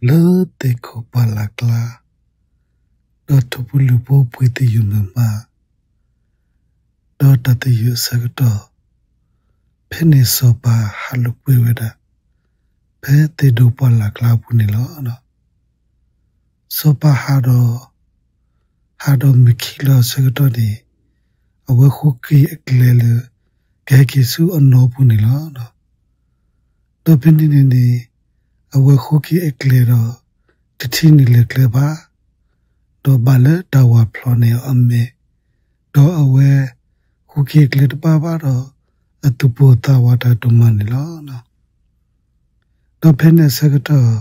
လၢသ့ၣ်ခိၣ်ပှၢ်လၢ်ကျါ, ဒီးထိၣ်ပူၤလုၢ်ဖိပှ့ၤသယုၢ်မုၢ်မး, ဒီးတၢ်သယုၢ်အဆၢကတီၢ်, ဖဲန့ၣ်စီၤပၤဟးလိာ်ကွဲဝဲဒၣ် ဖဲသ့ၣ်ဒိၣ်ပှၢ်လၢ်ကျါအပူၤန့ၣ်လီၤ. စီၤပၤဟးဒီး, ဟးဒီးမုၢ်ခံလီၤအဆၢကတီၢ်န့ၣ်, အဝဲဃုက့ၤအကျဲလၢ ကဟဲက့ၤဆူအနီၢ်ပူၤန့ၣ်လီၤ. ဒီးဖဲန့ၣ်န့ၣ်န့ၣ်, အဝဲဃုက့ၤအကျဲဒီး တထံၣ်န့ၢ်လၢၤကျဲဘၣ်, ဒီးဘၣ်လၢတၢ်ဝၤဖျိးန့ၢ်အီၤအမဲာ်, ဒီးအဝဲဃုက့ၤအကျဲတဘၣ်ဘၣ်ဒီး အသူၣ်ပိၢ်သးဝးတၢ်ဒိၣ်မးန့ၣ်လီၤ. ဒီးဖဲန့ၣ်အဆၢကတီၢ်,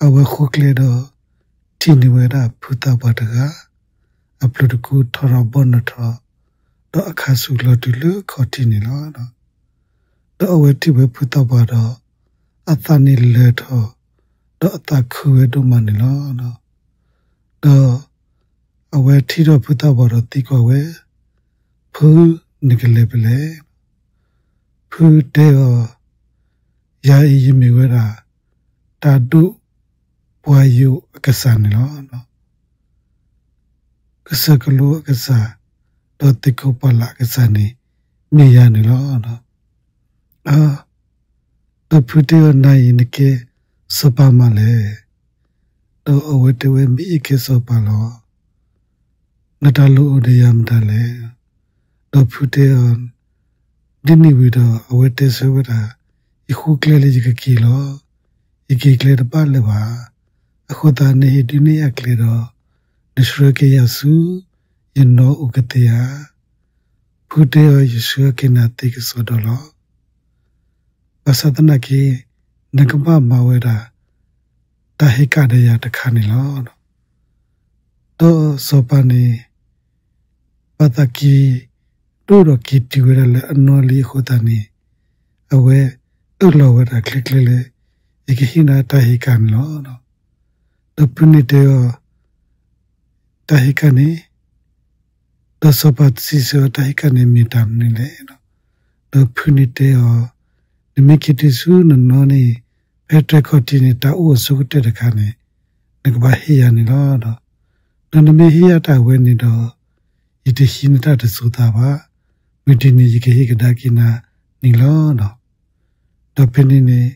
အဝဲဃုကျဲဒီး ထံၣ်န့ၢ်ဝဲဒၣ်ဖုသးပှၢ်တဂၤ, အပျုၤတကူထီၣ်ထီၣ်ဘီနထီၣ်, ဒီးအခးဆူၣ်လီၤတုၤလၢအခီၣ်ထံးန့ၣ်လီၤ. ဒီးအဝဲထံၣ်ဝဲဖုသးပှၢ်ဒီး, အသးန့ၣ်လၢာ်ထီၣ်, ဒီးအသးခုဝဲဒိၣ်မးန့ၣ်လီၤ. ဒီးအဝဲထံၣ်ထီၣ်ဖုသးပှၢ်ဒီးသံကွၢ်ဝဲ, ဖု, နကလဲၤဖဲလဲၣ်. ဖုတဲအီၤ, ယၤအံၤယမ့ၢ်ဝဲဒၣ် တၢ်ဒိၣ်ပှၤယိာ်အကစၢ်န့ၣ်လီၤ. ကစၢၢ်ကလိအကစၢ်, ဒီးသ့ၣ်ခိၣ်ပှၢ်လၢ်အကစၢ်န့ၣ် မ့ၢ်ယၤန့ၣ်လီၤ. အ, ဒီးဖုတဲအီၤ နၤအံၤနကဲစီၤပၤမးလဲၣ်. ဒီးအဝဲတဲဝဲ မ့ၢ်ယကဲစီၤပၤလီၤ. နတၢ်လိၣ်အိၣ်ဒီးယၤမတၤလဲၣ်. ဒီးဖုတဲအီၤ, ဒ်န့ၣ်ဝံၤဒီးအဝဲတဲဆၢဝဲဒၣ်, ယဃုကျဲလၢယကက့ၤလီၤ. ယက့ၤကျဲတဘၣ်လၢၤဘၣ်. အဃိသတးနဟ့ၣ်ဒုးနဲၣ်ယၤကျဲဒီး, နဆှၢက့ၤယၤဆူ ယနီၢ်အိၣ်ကသ့ဧါ. ဖုတဲအီၤ ယဆှၢက့ၤနၤသ့ကစီဒီလီၤ. ဘၣ်ဆၣ်သနာ်က့ နကဘၣ်မၤဝဲဒၣ် တၢ်ဟ့ၣ်ကၣ်ဒီးယၤတခါန့ၣ်လီၤ. ဒီးစီၤပၤန့ၣ် ဘၣ်သးက့ၤဒိၣ်ဒီးက့ၤတုၤဝဲဒၣ်လၢအနီၢ်လံအဃိသတးန့ၣ်, အဝဲအၢၣ်လီၤဝဲဒၣ်ချ့ချ့လၢ ယကဟ့ၣ်နၤတၢ်ဟ့ၣ်ကၣ်န့ၣ်လီၤ. ဒီးဖုန့ၣ်တဲအီၤ, တၢ်ဟ့ၣ်ကၣ်န့ၣ်, ဒီးစီၤပၤစံးဆၢအီၤ တၢ်ဟ့ၣ်ကၣ်န့ၣ်မ့ၢ်တၢ်မနုၤလဲၣ်. ဒီးဖုန့ၣ်တဲအီၤ, နမ့ၢ်က့ၤတုၤဆူနနီၢ်န့ၣ်, ဖဲတြဲၤခီၣ်ထံးန့ၣ် တၢ်အိၣ်အဆိကတၢၢ်တခါန့ၣ်, နကဘၣ်ဟ့ၣ်ယၤန့ၣ်လီၤ. ဒီးနမ့ၢ်ဟ့ၣ်ယၤတၢ်ဝဲန့ၣ်ဒီး, ယတဟံးနတၢ်တစိၤသးဘၣ်. မုၢ်တနံၤ ယကဟ့ၣ်ကဒါက့ၤနၤန့ၣ်လီၤ. ဒီးဖဲန့ၣ်န့ၣ်,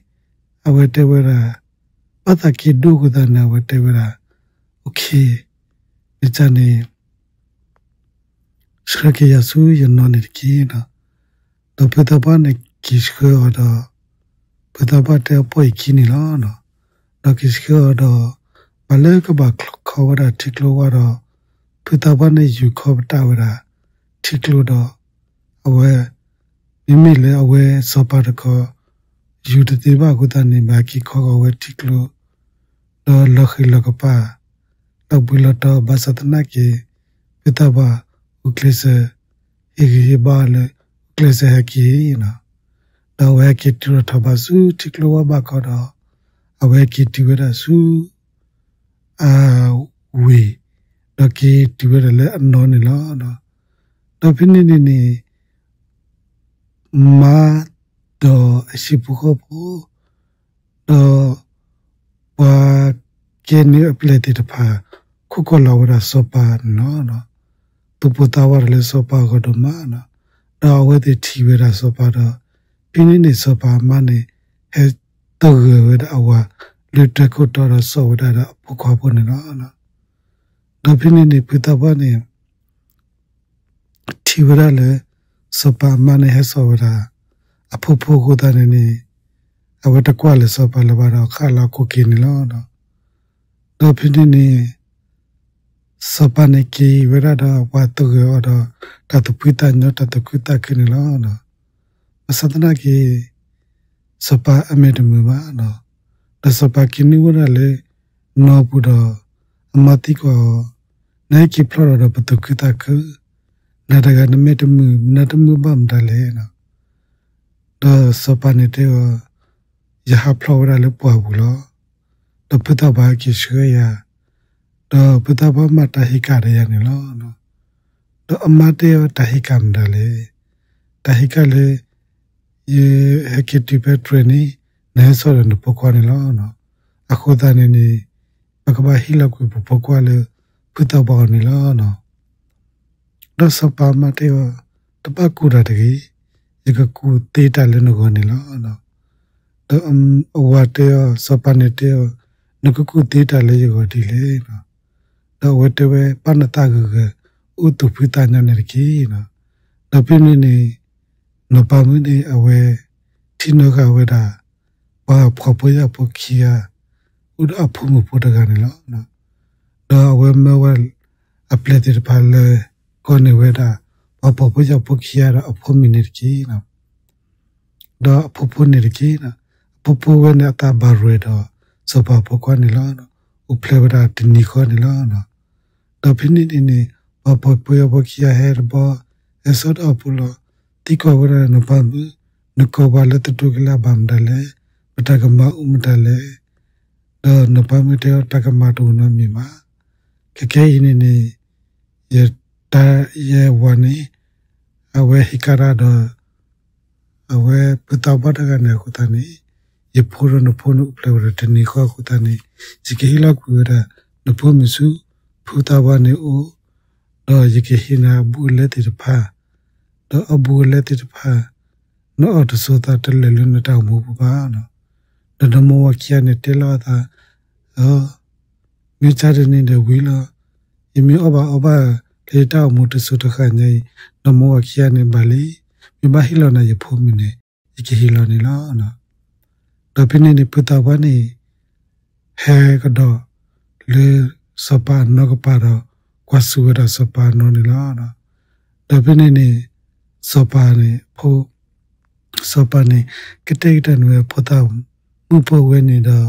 အဝဲတဲဝဲဒၣ်, ဘၣ်သးက့ၤဒိၣ်အဃိသတးန့ၣ် အဝဲတဲဝဲဒၣ်, အိၣ်ခ့, မ့ၢ်န့ၣ် ဆှၢက့ၤယၤဆူယနီၢ်န့ၣ်တက့ၢ်. ဒီးဖုသးပှၢ်န့ၣ်က့ၤဆှၢအီၤဒီး, ဖုသးပှၢ်တဲအီၤ ပီၢ်ယခံန့ၣ်လီၤ. ဒီးက့ၤဆှၢအီၤဒီး, ပှၤလၢကဘၣ်ခီဝဲဒၣ်ထံကျိဝါဒီး, ဖုသးပှၢ်န့ၣ်ယူၤခီပတာ်ဝဲဒၣ်ထံကျိဒီး, အဝဲ, မ့မ့ၢ်လၢအဝဲစီၤပၤတခီ, ယူၤတသ့ဘၣ်အဃိသတးန့ၣ် ဘၣ်က့ၤခီဂီၤဝဲထံကျိ, ဒီးလီၤဃံၤလီၤကပၤ, လီၤဘှံးလီၤတီၤ ဘၣ်ဆၣ်သနာ်က့, ဖုသးပှၢ်, ဂုာ်ကျဲးစၢး, ဟ့ၣ်ဂံၢ်ဟ့ၣ်ဘါအီၤလၢ, ဂုာ်ကျဲးစၢးဟဲက့ၤ, ဒီးအဝဲဟဲက့ၤတုၤလီၤထီၣ်ဘးဆူထံကျိဝါဘးခီဒီး, အဝဲက့ၤတုၤဝဲဒၣ်ဆူ အဝ့ၢ်, ဒီးက့ၤတုၤဝဲဒၣ်လၢအနီၢ်န့ၣ်လီၤ. ဒီးဖဲန့ၣ်န့ၣ်န့ၣ်, မါ, ဒီးအဟံၣ်ဖိဃီဖိ, ဒီးပှၤကဲန့ၢ်အပျဲၢ်သ့ၣ်တဖၣ်, ခိးကွၢ်လီၤဝဲဒၣ်စီၤပၤန့ၣ်လီၤ. သူၣ်ပိၢ်သးဝးတၢ်လၢစီၤပၤအဂီၢ်ဒိၣ်မး, ဒီးအဝဲသ့ၣ်ထံၣ်ဝဲဒၣ်စီၤပၤဒီး, ဖဲန့ၣ်န့ၣ်စီၤပၤအမါန့ၣ်, ဟဲသဂၢၢ်ဝဲဒၣ်အဝၤ, လၢတြဲၤခိၣ်တီဒီးစိာ်ဝဲဒၣ်ဒီးအဖိခွါဖိန့ၣ်လီၤ. ဒီးဖဲန့ၣ်န့ၣ် ဖုသးပှၢ်န့ၣ် ထံၣ်ဝဲဒၣ်လၢ စီၤပၤအမါန့ၣ်ဟဲစိာ်ဝဲဒၣ် အဖိဖိအဃိသတးန့ၣ်န့ၣ်, အဝဲတကွၢ်လၢစီၤပၤလၢၤဘၣ်ဒီးဃၣ်လီၤအခိၣ်က့ၤန့ၣ်လီၤ. ဒီးဖဲန့ၣ်န့ၣ် စီၤပၤန့ၣ်က့ၤဝဲဒၣ်ဒီးပှၤသဂၢၢ်အီၤဒီး တၢ်သူၣ်ဖှံသးညီတၢ်သူၣ်ခုသးခုန့ၣ်လီၤ. ဘၣ်ဆၣ်သနာ်က့ စီၤပၤအမဲာ်တမုာ်ဘၣ်, ဒီးစီၤပၤက့ၤန့ၢ်ဝဲဒၣ်လၢ နီၢ်ပူၤဒီး အမါသံကွၢ်အီၤ, နဟဲက့ၤဖျီဒီးပသူၣ်ခုသးခု, နၤတဂၤနမဲာ်တမုာ် နတမုာ်ဘၣ်မတၤလဲၣ်. ဒီးစီၤပၤန့ၣ်တဲအီၤ, ယဟးဖျီဝဲဒၣ်လၢပှၢ်ပူၤလီၤ. ဒီးဖုသးပှၢ်ဟဲက့ၤဆှၢယၤ, ဒီးဖုသးပှၢ်မၤတၢ်ဟ့ၣ်ကၣ်ဒီးယၤန့ၣ်လီၤ. ဒီးအမါတဲအီၤ တၢ်ဟ့ၣ်ကၣ်မတၤလဲၣ်. တၢ်ဟ့ၣ်ကၣ်လၢ ယဟဲက့ၤတုၤဖဲတြဲၤန့ၣ် နဟဲစိာ်ဒီးနဖိခွါန့ၣ်လီၤ. အဃိသတးန့ၣ်န့ၣ် ပကဘၣ်ဟ့ၣ်လီၤကွံာ်ပဖိခွါလၢ ဖုသးပှၢ်အအိၣ်န့ၣ်လီၤ. ဒီးစီၤပၤမါတဲအီၤ, တဘၣ်ကူးတၢ်တဂ့ၤ, ယကကူးသ့တၢ်လၢနဂီၢ်န့ၣ်လီၤ. ဒီးအဝၤတဲအီၤ, စီၤပၤန့ၣ်တဲအီၤ, နကကူးသ့တၢ်လၢယဂီၢ်ဒ်လဲၣ်. ဒီးအဝဲတဲဝဲ, ပာ်နသးဂၢၢ်ဂၢၢ်, အိၣ်သူၣ်ဖှံသးညီန့ၣ်တက့ၢ်. ဒီးဖဲန့ၣ်န့ၣ် နီၢ်ပၤမုၣ်န့ၣ် အဝဲထံၣ်နီၣ်ဃာ်ဝဲဒၣ် ပှၤဖှီၣ်ဖိယာ်ဖိခံဂၤ အိၣ်ဒီးအဖိမုၣ်ဖိတဂၤန့ၣ်လီၤ. ဒီးအဝဲမၢဝဲအပျဲၢ်သ့ၣ်တဖၣ်လၢ ကိးန့ၢ်ဝဲဒၣ် ပှၤဖှီၣ်ဖိယာ်ဖိခံဂၤဒီးအဖိမုၣ်န့ၣ်တက့ၢ်. ဒီးအဖိဖိန့ၣ်တက့ၢ်. အဖိဖိဝဲန့ၣ်အသးဘၣ်ရဲၣ်ဒီး စီၤပၤဖိခွါန့ၣ်လီၤ. အိၣ်ဖျဲၣ်ဝဲဒၣ်တနံၤဃီန့ၣ်လီၤ. ဒီးဖဲန့ၣ်န့ၣ်န့ၣ် ပှၤဖှီၣ်ဖိယာ်ဖိခံဂၤဟဲတဘျီ, ဟဲစိာ်ဒီးအဖိလီၤ, သံကွၢ်ဝဲဒၣ်နီၢ်ပၤမုၣ်, နကိးပှၤလၢသတူၢ်ကလာ်ဘၣ်မတၤလဲၣ်, ပတၢ်ကမၤအိၣ်မတၤလဲၣ်. ဒီးနီၢ်ပၤမုၣ်တဲအီၤ, တၢ်ကမၤတအိၣ်နီတမံၤဘၣ်. ခဲကနံၣ်အံၤန့ၣ်န့ၣ် ယတၢ်ယဲၢ်ဝၤန့ၣ် အဝဲဟ့ၣ်ကဒါဒီး အဝဲဖုသးပှၢ်တဂၤန့ၣ်အဃိသတးန့ၣ်, ယဖိဒီးနဖိန့ၣ်အိၣ်ဖျဲၣ်ဝဲဒီးတနံၤဃီအဃိသတးန့ၣ်, ယကဟ့ၣ်လီၤကွံာ်ဝဲဒၣ် နဖိမုၣ်ဆူ ဖုသးပှၢ်န့ၣ်အိၣ်, ဒီးယကဟ့ၣ်နၤအဘူးအလဲသ့ၣ်တဖၣ်, ဒီးအဘူးအလဲသ့ၣ်တဖၣ် နအီၣ်တစိၤသးတလဲၤလၢနတၢ်အိၣ်မူပူၤဘၣ်. ဒီးနီၢ်မိၢ်ဝၤခံဂၤန့ၣ်တဲလီၤအသး, မ့ၢ်ကါဒ်န့ၣ်ဒီးဝံၤလီၤ. ယမ့ၢ်အီၣ်ဘၣ်အီဘၣ်လၢယတၢ်အိၣ်မူတစိၤတဃၣ်ညါအံၤ, နီၢ်မိၢ်ဝၤခံဂၤန့ၣ်ဘၣ်လံ. မ့ၢ်ဘၣ်ဟ့ၣ်လီၤနၤယဖိမုၣ်န့ၣ် ယကဟ့ၣ်လီၤန့ၣ်လီၤ. ဒီးဖဲန့ၣ်န့ၣ် ဖုသးပှၢ်န့ၣ် ဟဲကဒီးလၢစီၤပၤအနီၢ်ကပၤဒီး ကွၢ်ဆူၣ်ဝဲဒၣ်စီၤပၤအနီၢ်န့ၣ်လီၤ. ဒီးဖဲန့ၣ်န့ၣ် စီၤပၤန့ၣ် ဖိ စီၤပၤန့ၣ် ကတဲာ်ကတီၤန့ၢ်ဝဲဖိသၣ်မုၣ်ဖိဝဲန့ၣ်ဒီး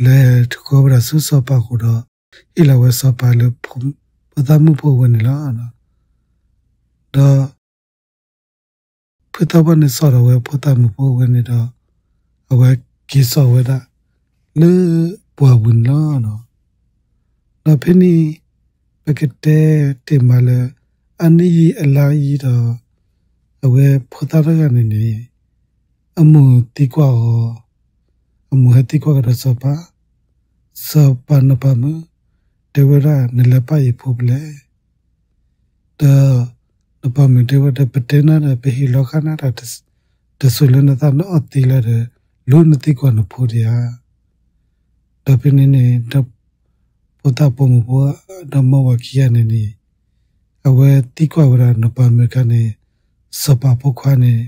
လဲၤတဃီဝဲဒၣ်ဆူစီၤပၤအဃိဒီး ဟ့ၣ်လီၤဝဲစီၤပၤလၢ ဖိသၣ်မုၣ်ဖိဝဲန့ၣ်လီၤ. ဒီး ဖုသးပှၢ်န့ၣ်စိာ်ထီၣ်ဝဲဖိသၣ်မုၣ်ဖိဝဲန့ၣ်ဒီး အဝဲက့ၤစိာ်ဝဲဒၣ်လၢပှၢ်ပူၤန့ၣ်လီၤ. ဒီးဖဲန့ၣ် ပကတဲတ့ၢ်မးလၢ အနံၣ်ယံာ်အလါယံာ်ဒီး အဝဲဖိသၣ်တဂၤန့ၣ်န့ၣ် အမိၢ်သံကွၢ်အီၤ, အမိၢ်ဟဲသံကွၢ်ကဒီးစီၤပၤ, စီၤပၤနီၢ်ပၤမုၣ် တဲဝဲဒၣ် နလဲၤပာ်ယဖိဖဲလဲၣ်. ဒီးနီၢ်ပၤမုၣ်တဲဝဲဒၣ် ပတဲနၤဒီး ပဟ့ၣ်လီၤဃာ်နၤတၢ်တစိၤလၢနသး နအီၣ်သ့လီၤဒီး လူၤနသံကွၢ်နဖိဒံးဧါ. ဒီးဖဲန့ၣ်န့ၣ် ဒီးဖိသၣ်ပိာ်မုၣ်ဖိ ဒီးမိၢ်ဝၤခံဂၤန့ၣ်န့ၣ် အဝဲသံကွၢ်ဝဲဒၣ်နီၢ်ပၤမုၣ်အခါန့ၣ် စီၤပၤဖိခွါန့ၣ်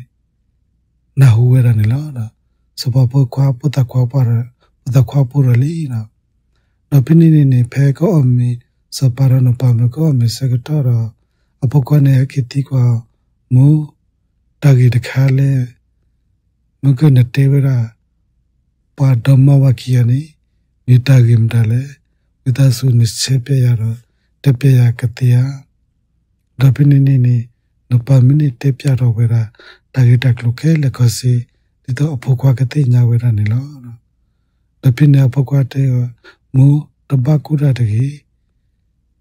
နၢ်ဟူဝဲဒၣ်န့ၣ်လီၤ. ဒီးစီၤပၤဖိခွါ ဖိသၣ်ခွါပှၢ်ဒီး ဖိသၣ်ခွါဖိဒီးလံလီၤ. ဒီးဖဲန့ၣ်န့ၣ်န့ၣ် ဖဲကအီၣ်မ့ၤ စီၤပၤဒီးနီၢ်ပၤမုၣ်ကအီၣ်မ့ၤဆၢကတီၢ်ဒီး အဖိခွါန့ၣ် ဟဲက့ၤသံကွၢ် မိၢ် တၢ်ဂ့ၢ်တခါလၢ မုၢ်ကနတဲဝဲဒၣ် ပှၤဒီမါဝၤခံဂၤန့ၣ် မ့ၢ်တၢ်ဂ့ၢ်မတၤလဲၣ်. ဝံသးစူၤနဆဲးပျဲယၤဒီး တဲပျဲယၤကသ့ဧါ. ဒီးဖဲန့ၣ်န့ၣ်န့ၣ် နီၢ်ပၤမုၣ်န့ၣ်တဲပျဲထီၣ်ဝဲဒၣ် တၢ်ဂ့ၢ်တၢ်ကျိၤခဲလၢာ်ခဲဆ့ ဒ်သိးအဖိခွါကသ့ၣ်ညါဝဲဒၣ်န့ၣ်လီၤ. ဒီးဖဲန့ၣ်အဖိခွါတဲအီၤ မိၢ် တဘၣ်ကူၣ်တၢ်တဂ့ၤ.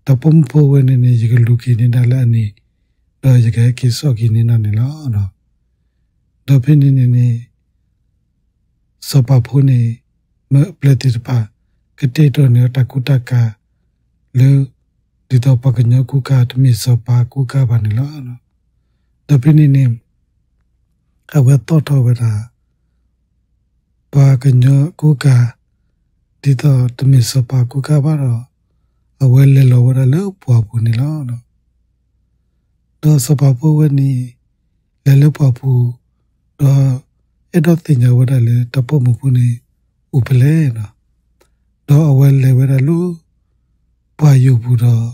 တၢ်ပိာ်မုၣ်ဖိဝဲန့ၣ်န့ၣ် ယကလူၤက့ၤန့ၢ်ဒၣ်လၢအနံၤ ဒီးယကဟဲက့ၤစိာ်က့ၤန့ၢ်ဒၣ်န့ၣ်လီၤ. ဒီးဖဲန့ၣ်န့ၣ်န့ၣ် စီၤပၤဖိန့ၣ် မၢအပျဲၢ်သ့ၣ်တဖၣ် ကတဲာ်ကတီၤန့ၢ်အတၢ်ကူတၢ်ကၤလၢ ဒ်သိးပှၤကညီကူကၤ တမ့ၢ်စီၤပၤကူကၤဘၣ်န့ၣ်လီၤ. ဒီးဖဲန့ၣ်န့ၣ် အဝဲသီၣ်ထီၣ်ဝဲဒၣ် ပှၤကညီကူကၤ ဒ်သိးတမ့ၢ်စီၤပၤကူကၤဘၣ်ဒီး အဝဲလဲၤလီၤဝဲဒၣ်လၢပှၢ်ပူၤန့ၣ်လီၤ. ဒီးစီၤပၤဖိဝဲန့ၣ် လဲၤလၢပှၢ်ပူၤ ဒီးအဲၣ်ဒိးသ့ၣ်ညါဝဲဒၣ်လၢတၢ်ပိာ်မုၣ်ဖိန့ၣ် အိၣ်ဖဲလဲၣ်. ဒီးအဝဲလဲၤဝဲဒၣ်လၢပှၢ်ယိာ်ပူၤဒီး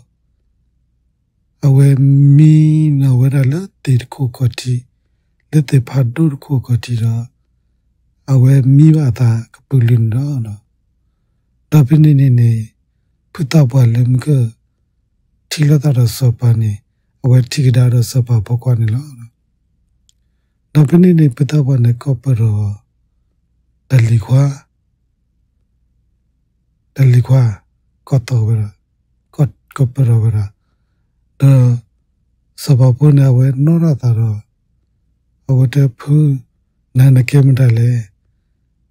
အဝဲမံနီၤဝဲဒၣ်လၢသ့ၣ်တခိၣ်ခီၣ်ထံး, လၢသ့ၣ်ဖးဒိၣ်တခိၣ်ခီၣ်ထံးဒီး အဝဲမံဘၣ်အသးကပုာ်လုာ်န့ၣ်လီၤ. ဒီးဖဲန့ၣ်န့ၣ်န့ၣ် ဖုသးပှၢ်လၢမုၢ်က ထံၣ်လိာ်သးဒီးစီၤပၤန့ၣ် အဝဲထံၣ်ကဒါဒီးစီၤပၤဖိခွါန့ၣ်လီၤ. ဒီးဖဲန့ၣ်န့ၣ် ဖုသးပှၢ်န့ၣ် ကိးပၢၢ်ထီၣ် တၢ်လံၤခွါ တၢ်လံၤခွါ ကိးသီၣ်ဝဲဒၣ်, ကိးပၢၢ်ထီၣ်ဝဲဒၣ်, ဒီးစီၤပၤဖိန့ၣ် အဝဲနီၣ်ထီၣ်သးဒီး အဝဲတဲဖု, နၤနကဲမတၤလဲၣ်.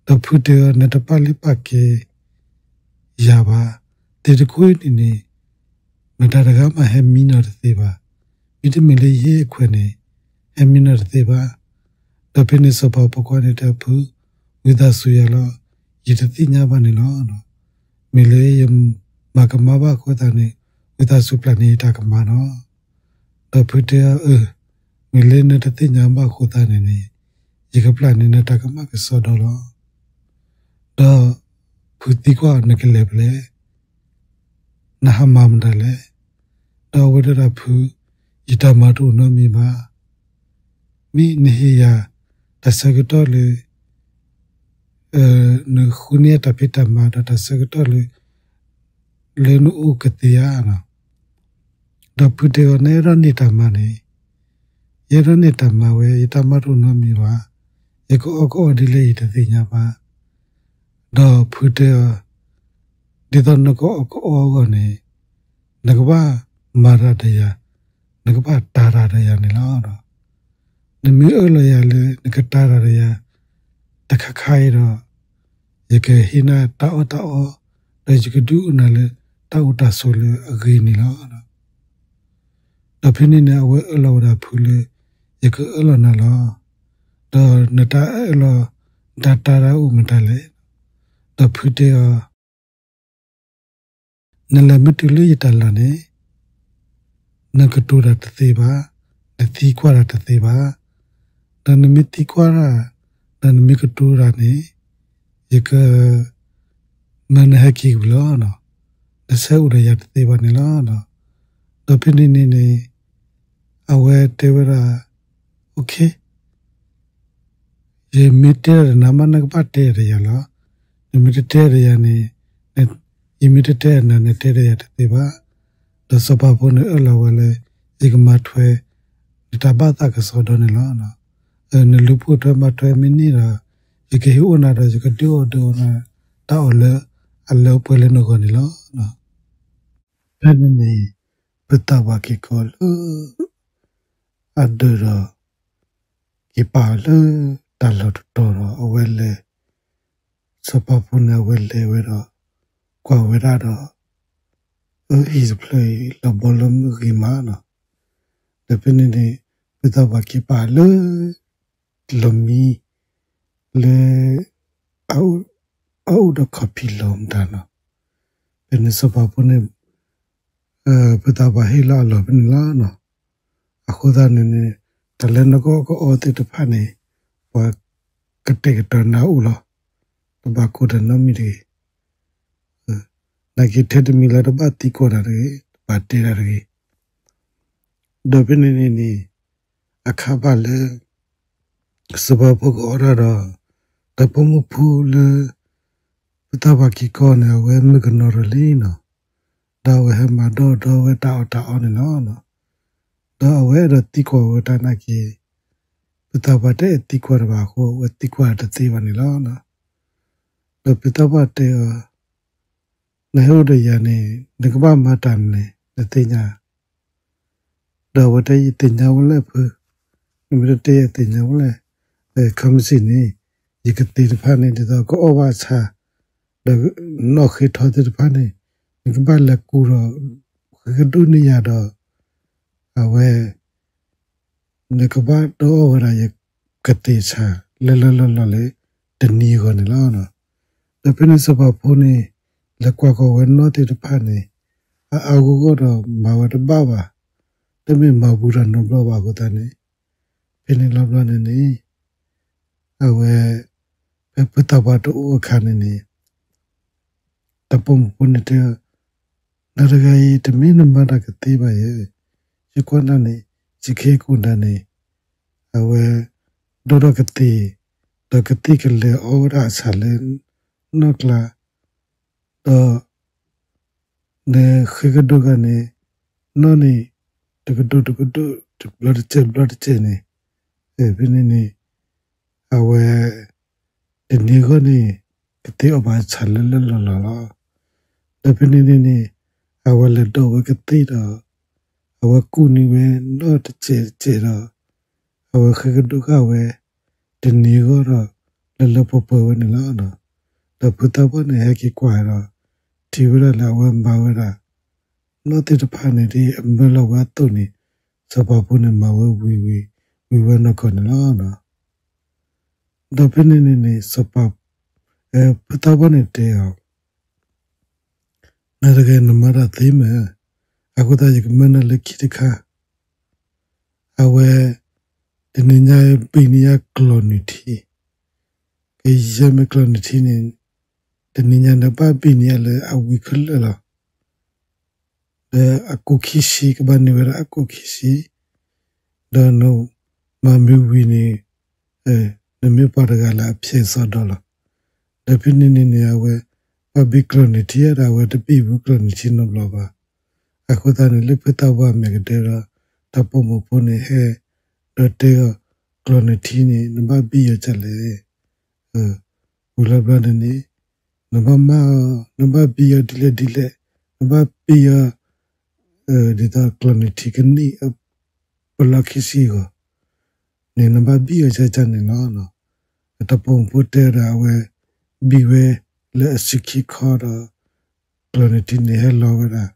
ဒီးဖုတဲအီၤ နတပာ်လုၢ်ပာ်ကဲ ယၤဘၣ်. သ့ၣ်တခိၣ်အံၤန့ၣ်န့ၣ် မတၤတဂၤမးဟဲမံနီၤတသ့ဘၣ်. မ့တမ့ၢ်လၢယဟ့ၣ်အခွဲးန့ၣ် ဟဲမံနီၤတသ့ဘၣ်. ဒီးဖဲန့ၣ်စီၤပၤဖိခွါန့ၣ်တဲအဖု, ဝံသးစူၤယၤလီၤ, ယတသ့ၣ်ညါဘၣ်န့ၣ်လီၤ. မ့ၢ်လၢယမၤကမၣ်ဘၣ်အဃိသတးန့ၣ် ဝံသးစူၤပျၢ်န့ၢ်ယတၢ်ကမၣ်လီၤ. ဒီးဖုတဲအီၤ, အၢ, မ့ၢ်လၢနတသ့ၣ်ညါဘၣ်အဃိသတးန့ၣ်န့ၣ် ယကပျၢ်န့ၢ်နတၢ်ကမၣ်ကစီဒီလီၤ. ဒီးဖုသံကွၢ်နကလဲၤဖဲလဲၣ်, နဟးမၤမတၤလဲၣ်. ဒီးအဝဲတဲဒၣ်ဖု, ယတၢ်မၤတအိၣ်နီတမံၤဘၣ်. မ့ၢ်နဟ့ၣ်ယၤ တၢ်ဆၢကတီၢ်လၢ နဃုန့ၢ်တၢ်ဖံးတၢ်မၤဒီးတၢ်ဆၢကတီၢ်လၢ လၢနအိၣ်ကသ့ဧါ. ဒီးဖုတဲအီၤ, နအဲၣ်ဒိးန့ၢ်တၢ်မၤန့ၣ်, ယအဲၣ်ဒိးန့ၢ်တၢ်မၤဝဲ, ယတၢ်မၤတအိၣ်နီတမံၤဘၣ်. ယကအီၣ်ကအီဒ်လဲၣ်ယတသ့ၣ်ညါဘၣ်. ဒီးဖုတဲအီၤ, ဒ်သိးနကအီၣ်ကအီအဂီၢ်န့ၣ် နကဘၣ်မၤတၢ်ဒီးယၤ, နကဘၣ်တၤတၢ်ဒီးယၤန့ၣ်လီၤ. နမ့ၢ်အၢၣ်လီၤယၤလၢနကတၤတၢ်ဒီးယၤ တခါခါအံၤဒီး ယကဟ့ၣ်နၤတၢ်အီၣ်တၢ်အီ, ဒီးယကဒုးအိၣ်နၤလၢတၢ်အိၣ်တၢ်ဆိးလၢအဂ့ၤန့ၣ်လီၤ. ဒီးဖဲန့ၣ်န့ၣ် အဝဲအၢၣ်လီၤဝဲဒၣ်ဖုလၢ ယကအၢၣ်လီၤနၤလီၤ. ဒီးနတၢ်အၢၣ်လီၤ နတၢ်တၤတၢ်အိၣ်မတၤလဲၣ်. ဒီးဖုတဲအီၤ, နလဲၤမ့ၢ်တုၤလၢယတၢ်လီၢ်န့ၣ် နကတိၤတၢ်တသ့ဘၣ်, နသံကွၢ်တၢ်တသ့ဘၣ်. ဒီးနမ့ၢ်သံကွၢ်တၢ်, ဒီးနမ့ၢ်ကတိၤတၢ်န့ၣ် ယက မၢနဟဲက့ၤကွံာ်လီၤ. နဆဲးအိၣ်ဒီးယၤတသ့ဘၣ်န့ၣ်လီၤ. ဒီးဖဲန့ၣ်န့ၣ်န့ၣ် အဝဲတဲဝဲဒၣ်, ယမ့ၢ်တဲတၢ်ဒီးနၤမး နကဘၣ်တဲတၢ်ဒီးယၤလီၤ. နမ့ၢ်တတဲတၢ်ဒီးယၤန့ၣ် ယမ့ၢ်တတဲတၢ်ဒီးနၤ နတဲတၢ်ဒီးယၤတသ့ဘၣ်. ဒီးစီၤပၤဖိန့ၣ်အၢၣ်လီၤဝဲလၢ ယကမၤထွဲ နတၢ်ဘၣ်သးကစီဒီန့ၣ်လီၤ. နလူၤပိာ်ထွဲမၤထွဲမ့ၢ်န့ၢ်ဒီး ယကဟ့ၣ်အိၣ်နၤဒီး ယကဒုးအိၣ်ဒုးအိၣ်နၤ တၢ်အီၣ်လၢအလၢအပှဲၤလၢနဂီၢ်န့ၣ်လီၤ. ဖဲန့ၣ်န့ၣ် ဖုသးပှၢ်က့ၤကီၤလၢ အဒၢးဒီး က့ၤပာ်အီၤလၢတၢ်လီၢ်တတီၤဒီး အဝဲလဲၤ စီၤပၤဖိန့ၣ် အဝဲလဲၤဝဲဒီး ကွၢ်ဝဲဒၣ်ဒီး အၢ ဟံၣ်တဖျၢၣ်အံၤ လီၤဘီလီၤမုၢ်ဂ့ၤမးနီၤ. ဒီးဖဲန့ၣ်န့ၣ် ဖုသးပှၢ်က့ၤပာ်လၢ လီၢ်မံ လၢ အအိၣ်ဒီးခီၣ်ဖံးလီၤမတၤနီၤ. ဖဲန့ၣ်စီၤပၤဖိန့ၣ် ဖုသးပှၢ်ဟ့ၣ်လီၤအလီၢ်ဖဲန့ၣ်လီၤ. အဃိသတးန့ၣ်န့ၣ် တၢ်လၢနကအီၣ်ကအီသ့ၣ်တဖၣ်န့ၣ် ပှၤကတဲာ်ကတီၤနၤအိၣ်လီၤ. တဘၣ်ကိၢ်တၢ်နီတမံၤတဂ့ၤ. နာ်က့ထဲတမံၤလၢတဘၣ်သံကွၢ်တၢ်တဂ့ၤ, တဘၣ်တဲတၢ်တဂ့ၤ. ဒီးဖဲန့ၣ်န့ၣ်န့ၣ် အခါဘၣ်လၢ စီၤပၤဖိကအီၣ်တၢ်ဒီး တၢ်ပိာ်မုၣ်ဖိလၢ ဖုသးပှၢ်က့ၤကီၤန့ၣ် အဝဲမုၣ်ကနီၤရၢၢ်လံနီၤ. ဒီးအဝဲဟဲမၤဒီဒီဝဲတၢ်အီၣ်တၢ်အီန့ၣ်လီၤ. ဒီးအဝဲအဲၣ်ဒိးသံကွၢ်ဝဲတၢ်နာ်က့ ဖုသးပှၢ်တအဲၣ်သံကွၢ်တၢ်ဘၣ်အဃိ အဝဲသံကွၢ်တသ့ဘၣ်န့ၣ်လီၤ. ဒီးဖုသးပှၢ်တဲအီၤ, နဟဲအိၣ်ဒီးယၤန့ၣ် နကဘၣ်မၤတၢ်မနုၤလဲၣ် နသ့ၣ်ညါ ဒီးအဝဲတဲ ယသ့ၣ်ညါဝဲလၢဖု, နမ့ၢ်တတဲယၤသ့ၣ်ညါဝဲလဲၣ်. ခီမ့ၢ်စံးန့ၣ် ယကသ့ၣ်တဖၣ်န့ၣ် ဒ်သိးကအီၣ်ဘၣ်ဆၣ် ဒီးနီၣ်ဃ့ထီသ့ၣ်တဖၣ်န့ၣ် နကဘၣ်လဲၤကူဒီး ဃ့ကဒိၣ်န့ၢ်ယၤဒီး အဝဲ နကဘၣ်တအီၣ်ဝဲဒၣ်ယကသ့ၣ်ဆၣ် လၢလၢလီၢ်လီၢ်လၢ တနံၤအဂီၢ်န့ၣ်လီၤ. ဒီးဖဲန့ၣ်စီၤပၤဖိန့ၣ် လဲၤကွၢ်ကီၤဝဲနီၣ်သ့ၣ်တဖၣ်န့ၣ် အါအါဂီၢ်ဂီၢ်ဒီးမၤဝဲတဘၣ်ဘၣ်, တမ့ၢ်မၤဘူးတၢ်နီတဘျီဘၣ်အဃိသတးန့ၣ် ဖဲန့ၣ်လီၤဘျီန့ၣ်န့ၣ် အဝဲ ဖဲဖုသးပှၢ်တအိၣ်အခါန့ၣ်န့ၣ် တၢ်ပိာ်မုၣ်ဖိန့ၣ်တဲ နတဂၤအံၤ တမ့ၢ်နမၤတၢ်ကသ့ဘၣ်ယဲ, ယကွၢ်နၤန့ၣ် ယကဟ့ၣ်ကူၣ်နၤန့ၣ် အဝဲ ဒိၣ်ထီၣ်ကသ့ၣ်, ဒီးကသ့ၣ်ကလဲၤအီဝဲဒၣ်အဆၣ်လၢ နီၣ်ကျါ, ဒီး နဃ့ကဒိၣ်ဂၤန့ၣ် နီၣ်န့ၣ် တကဒိၣ်တကဒိၣ် တဘျီတစဲးဘျီတစဲးန့ၣ်, ဖဲန့ၣ်န့ၣ် အဝဲ တနံၤအဂီၢ်န့ၣ် ကသ့ၣ်အီၣ်ဘၣ်ဆၣ်လၢလၢလီၢ်လီၢ်လီၤ. ဒီးဖဲန့ၣ်န့ၣ်န့ၣ် အဝဲလဲၤဒိးဝဲကသ့ၣ်ဒီး အဝဲကူၣ်န့ၢ်ဝဲနီၣ်တစဲးတစဲးဒီး အဝဲဃ့ကဒိၣ်ဃာ်ဝဲ တနံၤအဂီၢ်ဒီး လၢလၢပှဲၤပှဲၤဝဲန့ၣ်လီၤ. ဒီးဖုသးပှၢ်န့ၣ် ဟဲက့ၤကွၢ်ဒီး ထံၣ် ထံၣ်ဝဲဒၣ်လၢအဝဲမၤဝဲဒၣ် နီၢ်သ့ၣ်တဖၣ်န့ၣ်ဒ်အမၢလီၤဝဲအသိးန့ၣ် စီၤပၤဖိန့ၣ်မၤဝဲဝံၤဝံၤ ဝံၤဝဲနီၢ်ကီၢ်န့ၣ်လီၤ. ဒီးဖဲန့ၣ်န့ၣ်န့ၣ် စီၤပၤ ဖုသးပှၢ်န့ၣ်တဲအီၤ နၤတဂၤနမၤတၢ်သ့မ့ၢ်, အဃိသတးယကမၢနၤလၢခံတခါ, အဝဲ တနံၤညါဘံၣ်န့ၢ်ယၤကျီၢ်နုၢ်ထံ, ကယဲၢ်မ့ၢ်ကျီၢ်နုၢ်ထံန့ၣ် တနံၤညါနဘၣ်ဘံၣ်န့ၢ်ယၤလၢအဝံၤခဲလၢာ်လီၤ. ဒီးအကိၣ်ခံဆံ ကဘၣ်န့ၢ်ဝဲဒၣ်အကိၣ်ခံဆံ, ဒီးနမၤမ့ၢ်ဝံၤန့ၣ် နမ့ၢ်ပှၤတဂၤလၢအဖျဲးစီဒီလီၤ. ဒီးဖဲန့ၣ်န့ၣ်န့ၣ် အဝဲ ဘၣ်ဘံၣ်ကျီၢ်နုၢ်ထံဒီး အဝဲတဘံၣ်ဘူးကျီၢ်နုၢ်ထံနီတဘျီဘၣ်. အဃိသတးန့ၣ် လၢဖုသးပှၢ်မဲာ်ကဒၢဒီး တၢ်ပိာ်မုၣ်ဖိန့ၣ်ဟဲ ဒီးတဲအီၤ ကျီၢ်နုၢ်ထံန့ၣ် နဘၣ်ဘံၣ်အီၤဒ်လဲၣ်. ဝံၤလီၤဘျီန့ၣ်န့ၣ် နဘၣ်မၤအီၤ နဘၣ်ဘံၣ်အီၤဒ်လဲၣ်ဒ်လဲၣ်, နဘၣ်ဘံၣ်အီၤ ဒ်သိးကျီၢ်နုၢ်ထံကန့ၢ် ပလီၢ်ခံဆံအဂီၢ်န့ၣ် နဘၣ်ဘံၣ်အီၤဒ်န့ၣ်လီၤ. အတၢ်ပိာ်မုၣ်ဖိတဲဒီး အဝဲဘံၣ်ဝဲလၢအစုခံခီဒီး ကျီၢ်နုၢ်ထံန့ၣ်ဟဲလီၤဝဲဒၣ်,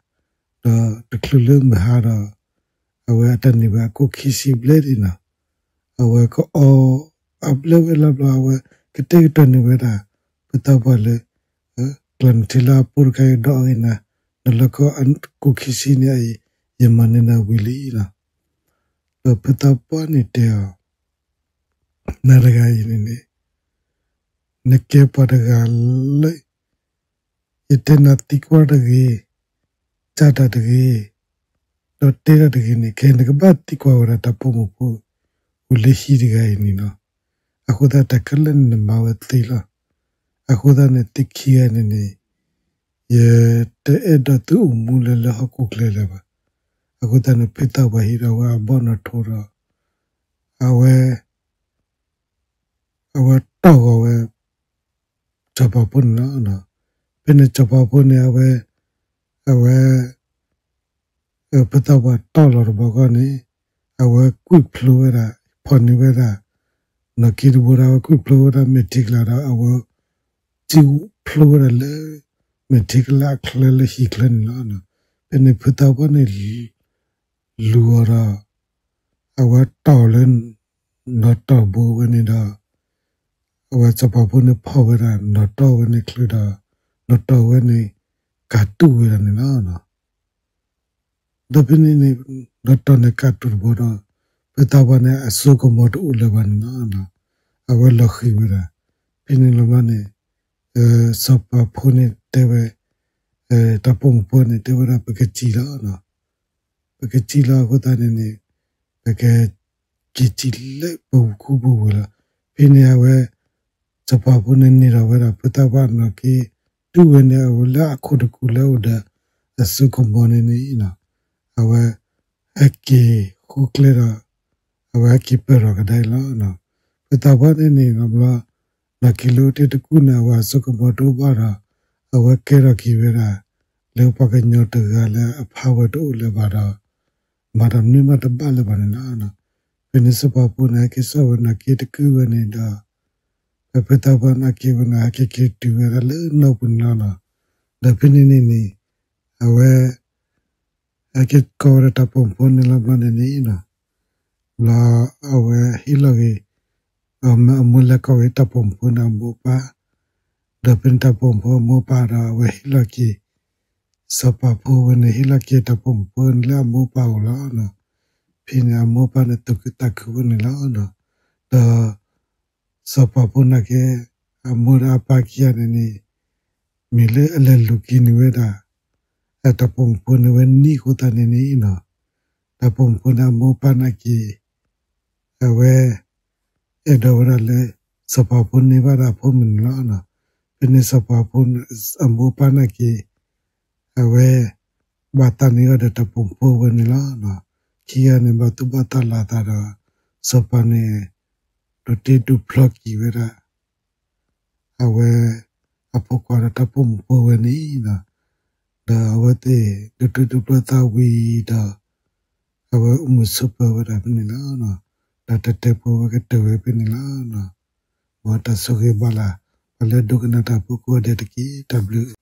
ဒီးတချုးလၢမုၢ်ဟါဒီး အဝဲအတၢ်န့ၢ်ဝဲအကိၣ်ခံဆံဘျဲၣ်ဒ်နီၤ, အဝဲကအီ အဘျဲၣ်ဝဲလီၤဘျီ အဝဲကတဲာ်ကတီၤန့ၢ်ဝဲဒၣ် ဖုသးပှၢ်လၢ ကျီၢ်နုၢ်ထံလၢအပိတခါအံၤဒီးအီၤဂ့ၤနၤ, နလီၢ်ကီအကိၣ်ခံဆံန့ၣ်အံၤ ယမၤန့ၢ်နၤဝံၤလံလီၤ. ဒီးဖုသးပှၢ်န့ၣ်တဲအီၤ နၤတဂၤအံၤန့ၣ်န့ၣ် နကဲပှၤတဂၤလၢ ယတဲနၤသံကွၢ်တဂ့ၤ, စၢ်တၢ်တဂ့ၤ, ဒီးတဲတၢ်တဂ့ၤန့ၣ် ခဲအံၤနကဘၣ်သံကွၢ်ဝဲဒၣ်တၢ်ပိာ်မုၣ်ဖိ အိၣ်လၢဟံၣ်တဂၤအံၤန့ၣ်လီၤ. အဃိသတးတၢ်ခဲလၢာ်န့ၣ်နမၤဝဲသ့လီၤ. အဃိသတးန့ၣ် သုခံဂၤန့ၣ်န့ၣ် ယတအဲၣ်ဒိးသုအိၣ်မူလၢလၢဟီၣ်ခိၣ်ချၢလၢၤဘၣ်. အဃိသတးန့ၣ် ဖုသးပှၢ်ဟံးဒီးဝဲအဘီၣ်နီၣ်ထိဒီး အဝဲ အဝဲတီၢ်ဂီၤဝဲ စီၤပၤဖိန့ၣ်လီၤ. ဖဲန့ၣ်စီၤပၤဖိန့ၣ် အဝဲ အဝဲ ဖုသးပှၢ်တီၢ်လီၤတဘျီ အဂီၢ်န့ၣ် အဝဲကွံာ်ဖျိဝဲဒၣ် ဖီၣ်န့ၢ်ဝဲဒၣ် နီၢ်က့တဘိဒီး အဝဲကွံာ်ဖျိဝဲဒၣ်မဲာ်ထံကလၤဒီး အဝဲ စံၣ်ဖျိဝဲဒၣ်လၢ မဲာ်ထံကလၤအချၢလၢဟံၣ်ချၢန့ၣ်လီၤ. ဖဲန့ၣ်ဖုသးပှၢ်န့ၣ် လူၤအီၤဒီး အဝဲတီၢ်လၢ နီၣ်တီၢ်ဘိဝဲန့ၣ်ဒီး အဝဲစီၤပၤဖိန့ၣ်ဖီၣ်ဝဲဒၣ် နီၣ်တီၢ်ဝဲန့ၣ်ချုးဒီး နီၣ်တီၢ်ဝဲန့ၣ် ကးတူာ်ဝဲဒၣ်န့ၣ်လီၤ. ဒီးဖဲန့ၣ်န့ၣ် နီၣ်တီၢ်န့ၣ်ကးတူာ်တဘိဒီး ဖုသးပှၢ်န့ၣ် အစိကမီၤတအိၣ်လၢၤဘၣ်န့ၣ်လီၤ. အဝဲလီၤဃံၤဝဲဒၣ်. ဖဲန့ၣ်လီၤဘျီန့ၣ် စီၤပၤဖိန့ၣ်တဲဝဲ တၢ်ပိာ်မုၣ်ဖိန့ၣ် တဲဝဲဒၣ် ပကစံၣ်လီၤ. ပကစံၣ်လီၤအဃိသတးန့ၣ်န့ၣ် ပက က့ၤစံၣ်လၢပပူၤခူပူၤဝဲလီၤ. ဖဲန့ၣ်အဝဲ စီၤပၤဖိန့ၣ်န့ၢ်ဒီးဝဲဒၣ် ဖုသးပှၢ်နီၢ်က့ တူၢ်ဝဲန့ၣ် အဝဲလၢအခိၣ်တကူၣ်လၢအိၣ်ဒီး အစိကမီၤန့ၣ်န့ၣ် အဝဲ ဟဲက့ၤဃုကျဲဒီး အဝဲဟဲက့ၤပၢၢ်ထီၣ်ကဒါအံၤလီၤ. ဖုသးပှၢ်န့ၣ်န့ၣ် ဘျီ နီၢ်က့ၤလၢအအိၣ်တ့ၢ်တကူၣ်န့ၣ် အဝဲအစိကမီၤတအိၣ်ဘၣ်ဒီး အဝဲကဲထီၣ်က့ၤဝဲဒၣ် လၢပှၤကညီတဂၤလၢအဖးဝဲတအိၣ်လၢၤဘၣ်ဒီး မၤတၢ်မနုၤမးတဘၣ်လၢၤဘၣ်န့ၣ်လီၤ. ဖဲန့ၣ်စီၤပၤဖိန့ၣ် ဟဲက့ၤစိာ်ဝဲနီၢ်က့တကူၣ်ဝဲန့ၣ်ဒီး ဖဲဖုသးပှၢ်နီၢ်က့ဝဲန့ၣ် ဟဲက့ၤက့ၤတုၤဝဲဒၣ်လၢနီၢ်ပူၤန့ၣ်လီၤ. ဒီးဖဲန့ၣ်န့ၣ်န့ၣ် အဝဲ ဟဲက့ၤကိးဝဲဒၣ်တၢ်ပိာ်မုၣ်ဖိန့ၣ်လီၤဘျီန့ၣ်န့ၣ် ဘျီအဝဲဟ့ၣ်လီၤက့ၤ အမၢအမိၢ်လဲၤကိးက့ၤတၢ်ပိာ်မုၣ်ဖိန့ၣ်အမိၢ်ပၢ်, ဒီးဖဲန့ၣ်တၢ်ပိာ်မုၣ်ဖိအမိၢ်ပၢ်ဒီး အဝဲဟ့ၣ်လီၤက့ၤ စီၤပၤဖိဝဲန့ၣ် ဟ့ၣ်လီၤက့ၤတၢ်ပိာ်မုၣ်ဖိန့ၣ်လၢအမိၢ်ပၢ်အအိၣ်လီၤ. ဖဲန့ၣ်အမိၢ်ပၢ်န့ၣ် သူၣ်ခုသးခုဝဲန့ၣ်လီၤ. ဒီး စီၤပၤဖိနာ်က့ အမိၢ်ဒီးအပၢ်ခံဂၤန့ၣ်န့ၣ် မ့ၢ်လၢအလဲၤလူၤက့ၤန့ၢ်ဝဲဒၣ် အတၢ်ပိာ်မုၣ်ဖိန့ၣ်ဝဲနံၣ်အဃိသတးန့ၣ်န့ၣ် တၢ်ပိာ်မုၣ်ဖိန့ၣ်အမိၢ်ပၢ်နာ်က့ အဝဲ အဲၣ်ဒိးဝဲဒၣ်လၢ စီၤပၤဖိန့ၢ်ဘၣ်ဒီးအဖိမုၣ်န့ၣ်လီၤ. ဖဲန့ၣ်စီၤပၤဖိ အမိၢ်ပၢ်နာ်က့ အဝဲ ဘၣ်သးန့ၢ်အီၤဒီးတၢ်ပိာ်မုၣ်ဖိဝဲန့ၣ်လီၤ. ခံဂၤန့ၣ် ဘၣ်သူၣ်ဘၣ်သးလီၤအသးဒီး စီၤပၤန့ၣ် ဒိးတ့ဒိးဖျီက့ၤဝဲဒၣ် အဝဲ အဖိခွါဒီးတၢ်ပိာ်မုၣ်ဖိဝဲန့ၣ်လီၤ. ဒီးအဝဲသ့ၣ် ဒိးတ့ဒိးဖျီသးဝံၤဒီး အဝဲအိၣ်မုာ်ဆိးပၢၤဝဲဒၣ်ဖဲန့ၣ်လီၤ. ဒီးတၢ်တဲဖိဝဲကတၢၢ်ဝဲဖဲန့ၣ်လီၤ. မ်တၢ်ဆိၣ်ဂ့ၤဘၣ်လၢ ပှၤလၢဒိကနၣ်တၢ်ဖိကိးဂၤဒဲးတက့ၢ်. တၢ်ဘျုး